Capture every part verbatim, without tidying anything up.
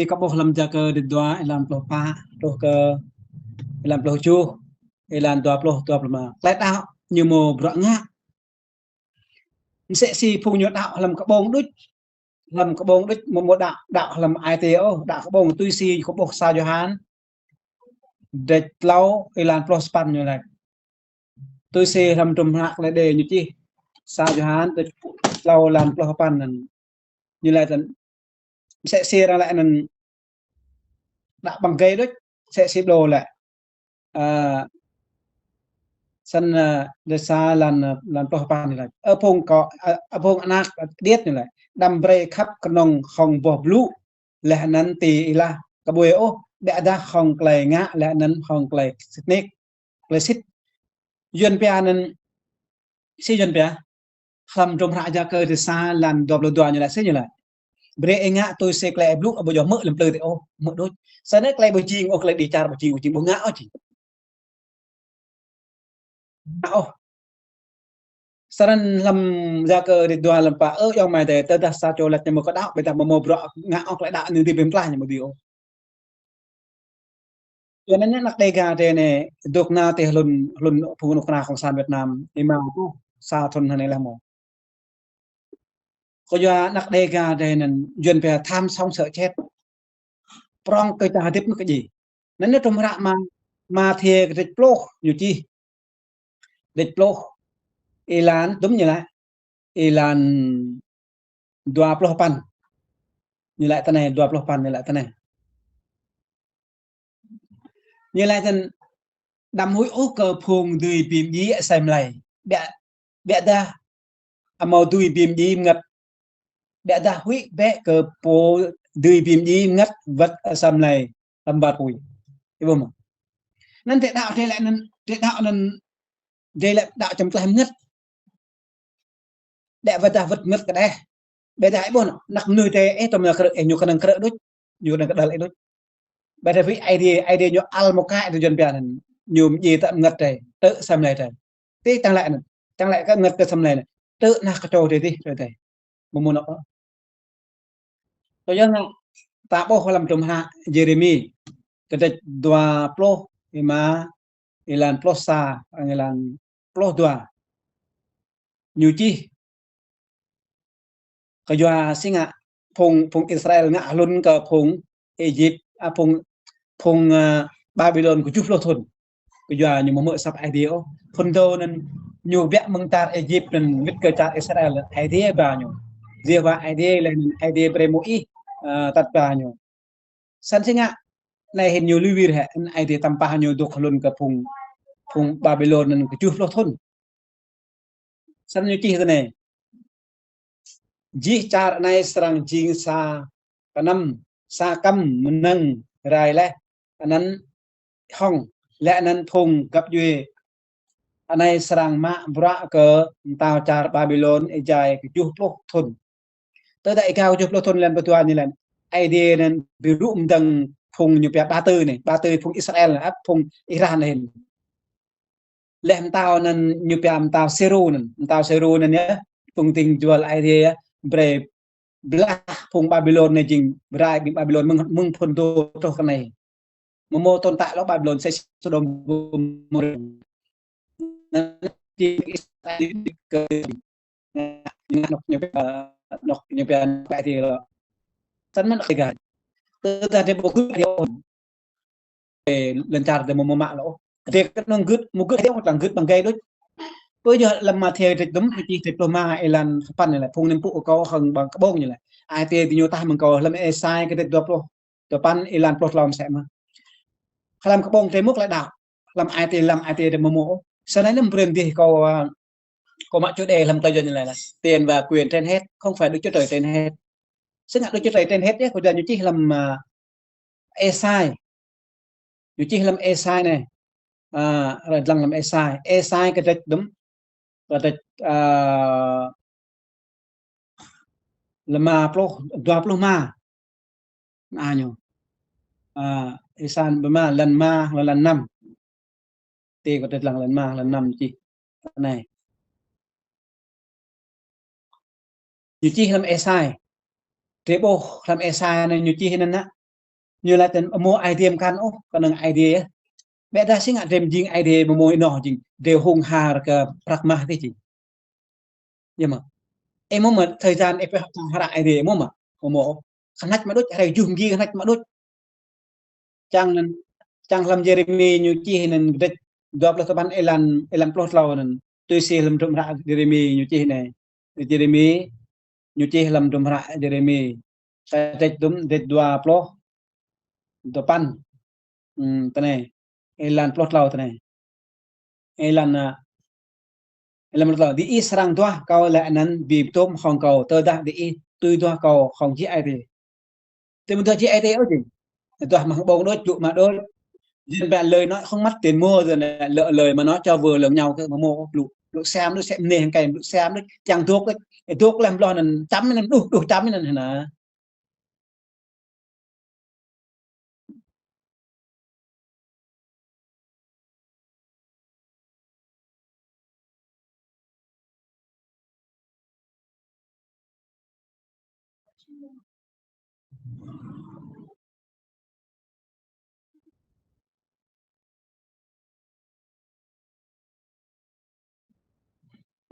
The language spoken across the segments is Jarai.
Kâo ƀuh hlăm Yakơ dua, êlan pluh pă truh kơ êlan pluh tơjuh, êlan dua pluh, dua pluh rơma. Tơlơi đaŏ ñu mơ̆ bruă ngă. Msĕ si phung ñu đaŏ hlăm kơƀông đôč. Hlăm kơƀông đôč mơ̆ mơ̆ đaŏ, đaŏ hlăm ai tiê ôh, đaŏ kơƀông tui si kâo ƀuh sa Yôhan. Dêč tlâo, êlan pluh sapăn ñu laĭ. Tui si hlăm tum hră Tơlơi Đe ñu čih. Sa Yôhan dêč tlâo êlan pluh sapăn anŭn. Ñu laĭ tơ̆n, msĕ si arăng laĭ anŭn đaŏ ƀăng gai đôč, msĕ si ƀlŏr laĭ. Ơ, snăn, ơ, dêč sa êlan, ơ, êlan pluh sapăn ñu laĭ. Ơ phung kâo, ơ, ơ phung ană điêt ñu laĭ. Đăm brơi khăp kơnơ̆ng hŏng boh blŭ, laih anŭn ti êlah kơƀuê ôh, ƀiădah hŏng tơlơi ngă, laih anŭn hŏng tơlơi sĭt nik, tơlơi sĭt. Yuan pia anŭn, si Yuan pia, hlăm tum hră Yakơ dêč sa êlan dua pluh dua ñu laĭ, si ñu laĭ. Brơi ih ngă tui si tơlơi ih blŭ, ƀu djơ̆ hmư̆ lơ̆m plư tih ôh, hmư̆ đôč. Snăn tơlơi ƀu jing ôh, tơlơi dêh čar ƀu jing, ƀu jing, ƀu ngă ôh jing. Ngă ôh. Snăn hlăm Yakơ dêč dua êlan pă, ơ, ayŏng amai adơi, tơdah sa čô laĭ ñu mơ̆ kơ đaŏ, ƀiădah mơ̆ mơ̆ bruă ngă ôh tơlơi đaŏ anŭn dih ƀu mơ̆ tlaih ñu ƀu djơ̆ ôh. Yua anŭn ană Dega drei anai, dŏ nao tơ hlŭn, hlŭn phung anŏ kơna Cộng sản Việt Nam, ih mă ƀuh, sa thŭn anai laih mơ̆. Kơ yua ană Dega drei anŭn, Yuan pia tham sống sợ chết. Prŏng kơ čang hơdip mơ̆ kơ djai. Anŭn anai tum hră Ma-, Mathiơ kơ dêč pluh, ñu čih. Dêč pluh, êlan, dŭm ñu laĭ. Êlan dua pluh sapăn. Ñu laĭ tui anai, dua pluh sapăn ñu laĭ tui anai. Ñu laĭ tơ̆n, đăm huĭ ôh kơ phung dưi bi mdjiê asei mlei. Ƀiă, ƀiădah amâo dưi bi mdjiê mơngăt. Ƀiădah huĭ bĕ kơ pô dưi bi mdjiê mơngăt wơ̆t asei mlei hlăm war pui. Ih ƀuh mơ̆. Anŭn tơlơi đaŏ drei laĭ anŭn, tơlơi đaŏ anŭn drei laĭ đaŏ čăm tlaih mơngăt. Đĕ wơ̆t dah wơ̆t mơngăt kơ đeh. Ƀiădah ih ƀuh anŭn, ană mơnuih drei, ih tơm ană krư̆, ih ñu kơnơ̆ng krư̆ đôč, ñu kơnơ̆ng kơđăl ih đôč. Ƀiădah wĭ Aê Diê, Aê Diê ñu al mơkai tui Yuan pia anŭn, ñu mdjiê tơ̆ mơngăt drei, tơ̆ asei mlei drei. Tui čang laĭ anŭn, čang laĭ kơ mơngăt kơ asei mlei anŭn. Tơ̆ ană kơčô drei dih, drei dih. Mơ̆ng mơ̆ng anŭn. Tui yơh anŭn, ta ƀuh hlăm tum hră Yêrêmi, kơ dêč dua pluh êma, êlan pluh sa, êlan pluh dua. Ñu čih, kơ yua si ngă phung, phung Israel ngă hlŭn kơ phung Êjip, a, phung, phung, ơ, Babilôn kơjuh pluh thŭn. Kơ yua ñu mơ̆ hmư̆ asăp Aê Diê ôh. Phŭn dô anŭn ñu ƀiă mơ̆ng čar Êjip anŭn wĭt kơ čar Israel, Aê Diê ba ñu. Yêhôwa Aê Diê laih anŭn Aê Diê brơi Môis, ơ, atăt ba ñu. Snăn si ngă, anai hĭn ñu lui wir hĕ, anŭn Aê Diê tăm pah ñu dŏ hlŭn kơ phung, phung Babilôn anŭn kơjuh pluh thŭn. Snăn ñu čih tui anai. Jih čar anai srăng jing sa kơnăm, sa kăm mơnơ̆ng rai laih, anăn hŏng, laih anăn phung găp djuê anai srăng mă bruă kơ mtao čar Babilôn êjai kơjuh pluh thŭn. Tơdah êgao kơjuh pluh thŭn lĕ pơtuan ñu lĕ. Aê Diê anŭn bi rŭ mơdơ̆ng phung ñu pia Ba Tư anai, Ba Tư phung Israel anai, ăt phung Iran anai. Laih mtao anŭn ñu pia mtao Sirô anŭn, mtao Sirô anŭn yơh, phung ding juăl Aê Diê yơh, brơi blah phung Babilôn anai jing, brơi ƀing Babilôn mơ̆ng, mơ̆ng phŭn dô truh kơ anai. Mơ̆ mơ̆ tơ̆n tơlơi Babilôn sĕ Sôđôm Gômôrrah. Anŭn jing Israel kơ anŏ ñu pia, anŏ ñu pia Aê Diê lŏ. Snăn mơ̆n kơ gah. Tơdah drei ƀu gưt Aê Diê ôh. Ơ, lŏn čar drei mơ̆ mơ̆ mă lŏ. Drei kơnơ̆ng gưt, mơ̆ gưt Aê Diê ôh, tlang gưt ƀăng gai đôč. Pơ yơh hlăm Mathiơ dêč dŭm, ñu čih dêč pluh êma, êlan sapăn ñu laĭ, phung anŭn pŭ kơ kâo hăng ƀăng kơƀông ñu laĭ. Ai tiê diñu tah mơ̆ng kâo hlăm Êsai kơ dêč dua pluh, dua păn êlan pluh tlâo mơsĕ mơ̆n. Hlăm kơƀông drei mơ̆ tơlơi đaŏ, hlăm ai tiê, hlăm ai tiê drei mơ̆ mơ̆ ôh. Snăn anŭn brơi dih kâo, ơ, kâo mă chủ đề hlăm tơlơi Yuan ñu laĭ là tiền và quyền trên hết, không phải Đức Chúa Trời trên hết. Si ngă Đức Chúa Trời trên hết yơh, kơ yua ñu čih hlăm, ơ, Êsai. Ñu čih hlăm Êsai anai. Ơ, rai dlăng hlăm Êsai. Êsai kơ dêč dŭm. Kơ dêč, ơ, lima pluh, dua pluh êma. Anai ñu. Ơ, Êsai ƀơi êma, êlan êma, êlan năm. Tui kơ dêč dlăng êlan êma, êlan năm čih. Anai. Ñu čih hlăm Êsai. Drei ƀuh hlăm Êsai anai ñu čih anŭn nă. Ñu laĭ tơ̆n mơ̆ Aê Diê mơkăn ôh, kơnơ̆ng Aê Diê. Ƀĕ dah sĭt ngă drơi mơjing Aê Diê mơ̆ mơ̆ ih noh jing, drơi hung har kơ prăk mah tih jing. Yơh mơ̆. Ih mơ̆ mơ̆ thời gian ih pĕ hăng hră Aê Diê mơ̆ mơ̆. Mơ̆ mơ̆. Khă nač mă đôč, hrơi juh mgi khă nač mă đôč. Čang anŭn, čang hlăm Yêrêmi ñu čih anŭn kơdrêč dua pluh tơpăn êlan, êlan pluh klâo anŭn. Tui si hlăm hdruôm hră Yêrêmi ñu čih anai. Yêrêmi ñu čih hlăm hdruôm hră Yêrêmi. Kơdrêč dŭm, kơdrêč dua pluh tơpăn. Hmm, tơ anai. Êlan pluh klâo tơ anai. Êlan, a, êlan pluh klâo. Diih srăng duah kâo laih anŭn ƀu tŭm hăng kâo, tơdah diih tui duah kâo hăng jih ai tiê. Tui mơ̆ duah jih ai tiê ôh jing. Duah mă ƀơ̆ng đôč, blŭ mă đôč. Jing ƀĕ lơi nói không mất tiền mua rồi anai, lơ-, lời mà nói cho vừa lòng nhau kơ mơ̆ mơ̆, blŭ, blŭ sem đôč, sem neh hăng kơnai, blŭ sem đôč, čang dŏ đôč. Ê, dŏ lăm blah anŭn, čăm anŭn, đuh, đuh čăm anŭn hă anai.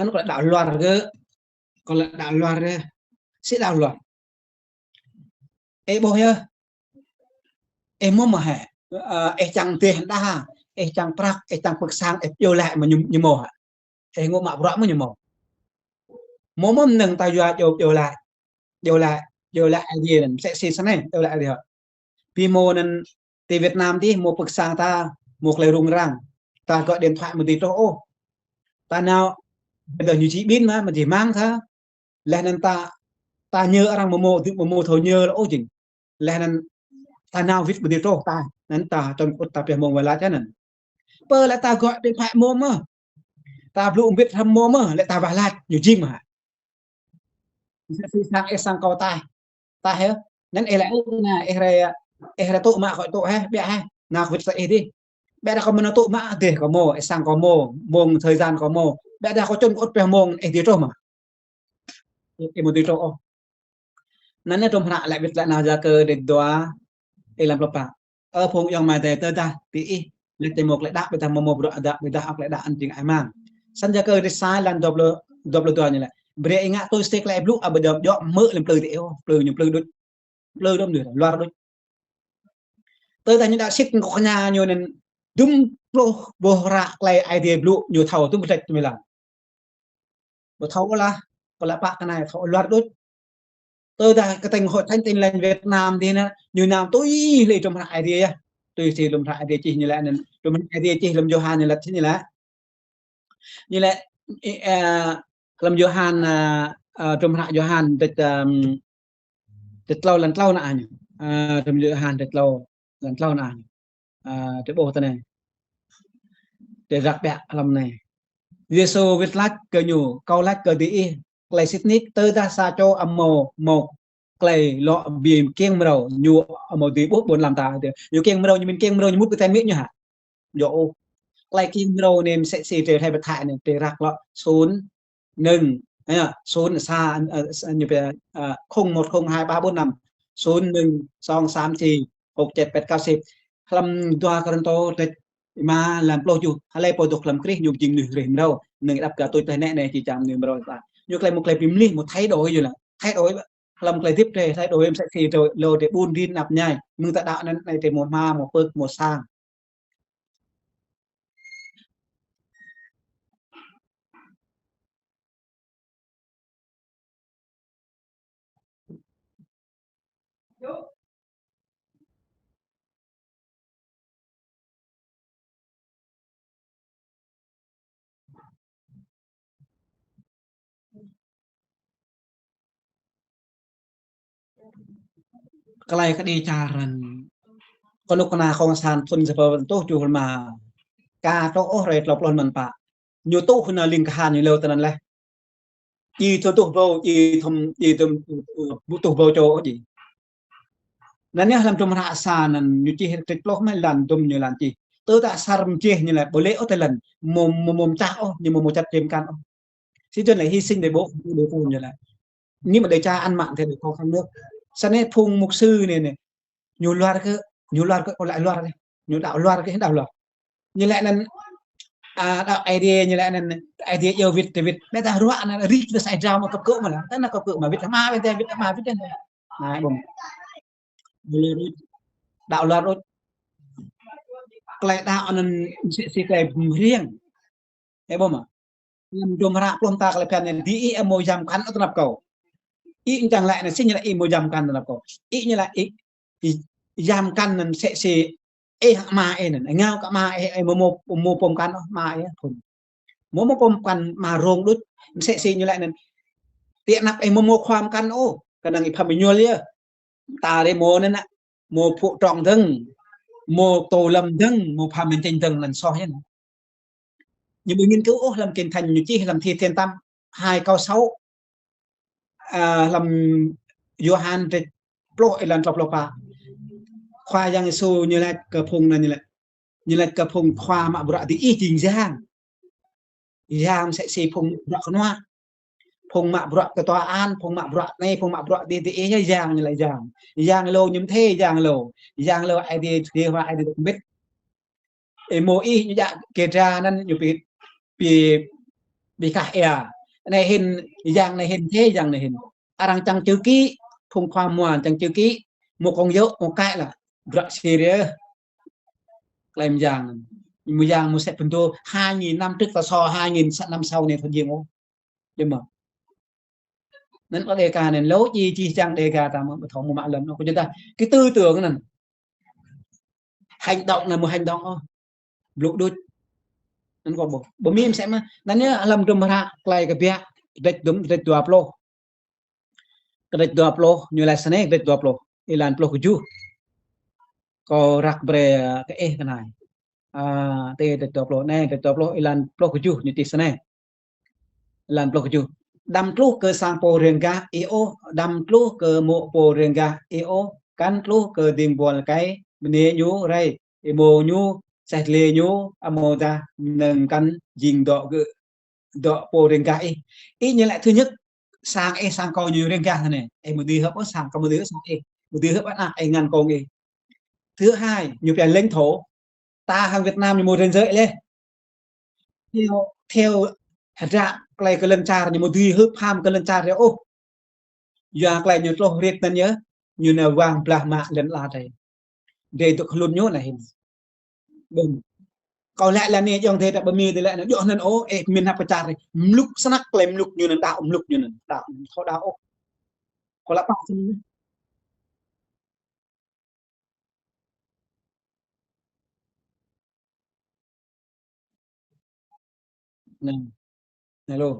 Anŭn kơ lĕ đaŏ luar kơ, kơ lĕ đaŏ luar kơ, sĭt đaŏ luar. Ê ƀuh yơh. Ê mơ̆ mơ̆ hă. Ơ, ê čang dêh đa, ê čang prăk, ê čang pơ̆k sang, ê pơyơr lĕ mơ̆ ñu, ñu mơ̆ hă. Ê ngŏ mă bruă mơ̆ ñu mơ̆. Mơ̆ mơ̆ mơnơ̆ng ta yua pơyơr lĕ. Pơyơr lĕ, pơyơr lĕ Aê Diê anŭn, msĕ si snei, pơyơr lĕ Aê Diê hă. Ƀu mơ̆ anŭn ti Việt Nam tih mơ̆ pơ̆k sang ta, mơ̆ klei rŭng răng. Ta gọi điện thoại mơ̆ dưi truh ôh. Ta nao, ƀơi anŭn ñu či ƀin mă, mơ̆ či mang ta. Laih anŭn ta, ta nhớ arăng mơ̆ mơ̆, dưi mơ̆ mơ̆ thâo nhớ lĕ ôh jing. Laih anŭn ta nao wĭt mơ̆ dưi truh ta. Anŭn ta trŭn kơ ŭt ta pioh mơ̆ng wai lač anŭn. Pơ lĕ ta gọi điện thoại mơ̆ mơ̆. Ta blŭ mbĭt hrăm mơ̆ mơ̆, lĕ ta wah lač, ñu jing mă. Msĕ si sang ih sang kâo taih. Taih hă. Anŭn ih lĕ ôh anai, ih rai, ih rai tŭ mă kơ tŭ hă, ƀiă hă. Nao kơ wĭt sa ih dih. Ƀiă dah kâo mơ̆n tŭ mă dêh kâo mơ̆, ih sang kâo mơ̆, mơ̆ng thời gian kâo mơ̆. Ƀiă dah kâo trŭn kơ ŭt pioh mơ̆ng ih dưi truh mă. Ih mơ̆ dưi truh ôh. Anŭn anai hdruôm hră lĕ wĭt lĕ nao Yakơ kơdrêč dua, êlan pluh pă. Ơ phung ayŏng amai adơi, tơdah diih laĭ tơmŏk lĕ đaŏ, ƀiădah mơ̆ mơ̆ bruă đaŏ, ƀiădah ăt lĕ đaŏ anŭn jing ai mang. Sang Yakơ kơdrêč sa êlan dua pluh, dua pluh dua ñu laĭ. Brơi ih ngă tui si klei blŭ, ƀiădah djŏ mơ̆ lăm plư diih ôh, plư ñu plư đôč. Plư đŏm đôč, luar đôč. Tơdah ñu đaŏ sĭt kơ kơña ñu anŭn dŭm pluh boh hră klei Aê Diê blŭ ñu thâo dŭm kơdrêč tơmĭ lăng. Ƀu thâo lah, kơ lĕ pă kơ anai thâo luar đôč. Tơdah kơtĕng Hội Thánh Tin Lành Việt Nam dih anŭn, ñu anăm tui lĕ hdruôm hră Aê Diê yơh. Tui si hdruôm hră Aê Diê čih ñu laĭ anŭn, hdruôm hră Aê Diê čih hlăm Yôhan ñu laĭ čih ñu laĭ. Ñu laĭ, ơ, hlăm Yôhan, ơ, ơ, hdruôm hră Yôhan kơdrêč, ơ, kơdrêč klâo êlan klâo anai ñu. Ơ, hdruôm Yôhan kơdrêč klâo êlan klâo anai ñu. Ơ, tơƀuh tơ anai. Tơdah ƀiă hlăm anai. Yêsu wĭt laĭ kơ ñu, kâo laĭ kơ diih, klei sĭt nik, tơdah sa čô amâo mâo klei lŏ bi mơkiêng mrâo, ñu amâo dưi ƀuh ƀuôn ala mơta. Ñu kiêng mrâo, ñu mĭn kiêng mrâo, ñu mŭt kơ ten mĭn ñu hă. Djơ̆ ôh. Klei kiêng mrâo anai msĕ si drơi Thái Bethai anai, drơi răk lŏ. Sun, nưng, ơ, sun, sa, ơ, sa, ñu pia, ơ, không một không hai ba bốn năm. Sun, nưng, song, sam, si, hok, jet, pet, kâo, sip. Hlăm dua Kôrintô, kơdrêč rơma, êlan pluh tơjuh. Hlơi pô dŏ hlăm Krist ñu jing mơnuih rơih mrâo. Nưng đăp kơ tui tơhnĕ anai či jing mơnuih mrâo ta. Ñu klei mơ̆ klei bi mlih mơ̆ thay đổi yơh lah. Thay đổi hlăm klei hơdip drơi, thay đổi msĕ si drơi lŏ drơi ƀun rin anăp ñai. Mơ̆ng ta đaŏ anŭn anai drơi mơ̆ hma, mơ̆ pơ̆k, mơ̆ sang. Klei kơđi čar anŭn. Kơnuk kơna Cộng sản thŭn sa rơbâo rơtuh tơjuh rơma. Ka truh ôh hrơi klâo pluh rơma pă. Ñu tuh anŭn ling kahan ñu leo tơ anŭn laih. Či thŭn tuh bâo, či thŭn, či thŭn, ƀu tuh bâo čô ôh či. Anŭn yơh hlăm hdruôm hră sa anŭn ñu čih kơdrêč pluh mơ̆ êlan dŭm ñu laĭ čih. Tơdah asar mơjeh ñu laĭ ƀu lĕ ôh tơ lăn, mơ̆, mơ̆, mơ̆ mơčah ôh, ñu mơ̆ mơčăt čem kan ôh. Sĭt dơ̆ng lĕ hy sinh để bố, để con ñu laĭ. Anai mơ̆ đe ča ăn mặn thế để con khăn nước. Sa anai phung mục sư anai anai. Ñu luar kơ, ñu luar kơ, ôh, lĕ luar dih. Ñu đaŏ luar kơ, đaŏ luar. Ñu lĕ anŭn, a, đaŏ Aê Diê, ñu lĕ anŭn Aê Diê yơh wĭt, wĭt. Ƀiă dah ruă anŭn rĭ kơ sa ai drao mă kơp kơ̆ mă lah. Tơnah kơp kơ̆ mă wĭt hmua, wĭt hmua, wĭt anŭn. Anai ƀơ̆ng. Đaŏ luar đôč. Đaŏ luar đôč. Tơlơi đaŏ anŭn mơsĕ si tơlơi ƀơ̆ng hriăng. Ơ ƀơ̆ng mă. Lăm dôm hră pluh mơta tơlơi phiăn anai, dih ih ƀu hmâo yam mơkăn ôh tơnap kâo. Ih čang laĭ anai, si ñu laĭ ih ƀu hmâo yam mơkăn tơnap kâo. Ih ñu laĭ ih, ih yam mơkăn anŭn mơsĕ si ih hăng ama ih anŭn. Ih ngă kơ ama ih, ih ƀu hmâo, ƀu hmâo pô mơkăn ôh, ama ih phŭn. Ƀu hmâo pô mơkăn, ama rông đôč, mơsĕ si ñu laĭ anŭn. Tơnap ih ƀu hmâo khua mơkăn ôh, kơnơ̆ng ih pham ƀu ñuăl yơh. Ta rê mơ̆ anŭn nă, mơ̆ phu trong dơ̆ng, mơ̆ tô lăm dơ̆ng, mơ̆ pham minh chánh dơ̆ng anŭn soh yơh. Ñu ƀu nghiên cứu ôh, lăm Kinh Thánh ñu čih lăm Thi Thiên Tâm hai câu sáu, a, lăm Yôhan kơdrêč pluh êlan klâo pluh pă. Khua Yang Yêsu ñu laĭ kơ phung anŭn, ñu laĭ, ñu laĭ kơ phung khua mă bruă dih ih jing yang. Yang mơsĕ si phung mă bruă kơnuă. Phung mă bruă kơ tòa án, phung mă bruă anai, phung mă bruă dih, dih ih yơh yang, ñu laĭ yang. Yang lu ñu mơ̆n thê, yang lu. Yang lu Aê Diê, Yêhôwa Aê Diê dŏ kơƀĭt. Ih hmâo ih ñu djă kơ dra anŭn ñu pi, pi, pi kah ia. Anai hĭn, yang anai hĭn thê, yang anai hĭn. Arăng čang čư kĭ, phung khua mua čang čư kĭ, hmâo kông yơh, hmâo kaĭ lah. Bruă serius. Tơlơi mơyang. Mơyang mơ̆ sĕ pơdô hai nghìn năm trước ta so hai nghìn năm sau anai thâo jing ôh. Jing mơ̆. Anŭn kơ Đêga anŭn lu či či čang Đêga ta mơ̆ ƀu thâo mơ̆ mă lăm anŭn. Kơ jơdah, cái tư tưởng anŭn. Hành động anŭn mơ̆ hành động ôh. Blŭ đôč. Anŭn kơ ƀu. Ƀu mĭn sĕ mơ̆. Anŭn yơh lăm dôm hră tơlơi kơ biă. Kơdrêč dôm, kơdrêč dua pluh. Kơdrêč dua pluh, ñu laĭ snei kơdrêč dua pluh, êlan pluh kơjuh. Kâo răk brơi kơ ih kơ anai. A, tơ kơdrêč dua pluh, anai kơdrêč dua pluh, êlan pluh kơjuh ñu čih snei. Êlan pluh kơjuh. Đăm tluh kơ sang pô riêng gah ih ôh, đăm tluh kơ mô̆ pô riêng gah ih ôh, kăn tluh kơ ding buăl kai, bơnai ñu rai, ih hmâo ñu, seh dlê ñu, amơdah mơnơ̆ng kăn jing dŏ gơ̆ dŏ pô riêng gah ih. Ih ñu laĭ thứ nhất, sang ih sang kâo ñu riêng gah anai. Ih ƀu dưi hơ̆k ôh sang kâo, ƀu dưi hơ̆k sang ih. Ƀu dưi hơ̆k ană ih ngăn kông ih. Thứ hai, ñu pia lãnh thổ. Ta hăng Việt Nam ñu mơ̆ rên rơi leh. Theo, theo hơdră tơlơi kơ lŏn čar ñu mơ̆ dưi hơ̆k pham kơ lŏn čar yơh ôh. Yua tơlơi ñu tloh rit anŭn yơh, ñu nao wang blah mă lŏn ala drơi. Drơi dŏ kơ hlŭn ñu anai hĭn. Ƀơ̆ng. Kâo laĭ lăm anai ayŏng adơi ta ƀu mĭn tơlơi anŭn djơ̆ anŭn ôh, ơ, mĭn hăp pơčar. Mluk snăk tơlơi mluk ñu anŭn, đaŏ mluk ñu anŭn, đaŏ thâo đaŏ ôh. Kâo laĭ pă sĭt. Anai. Anai lu.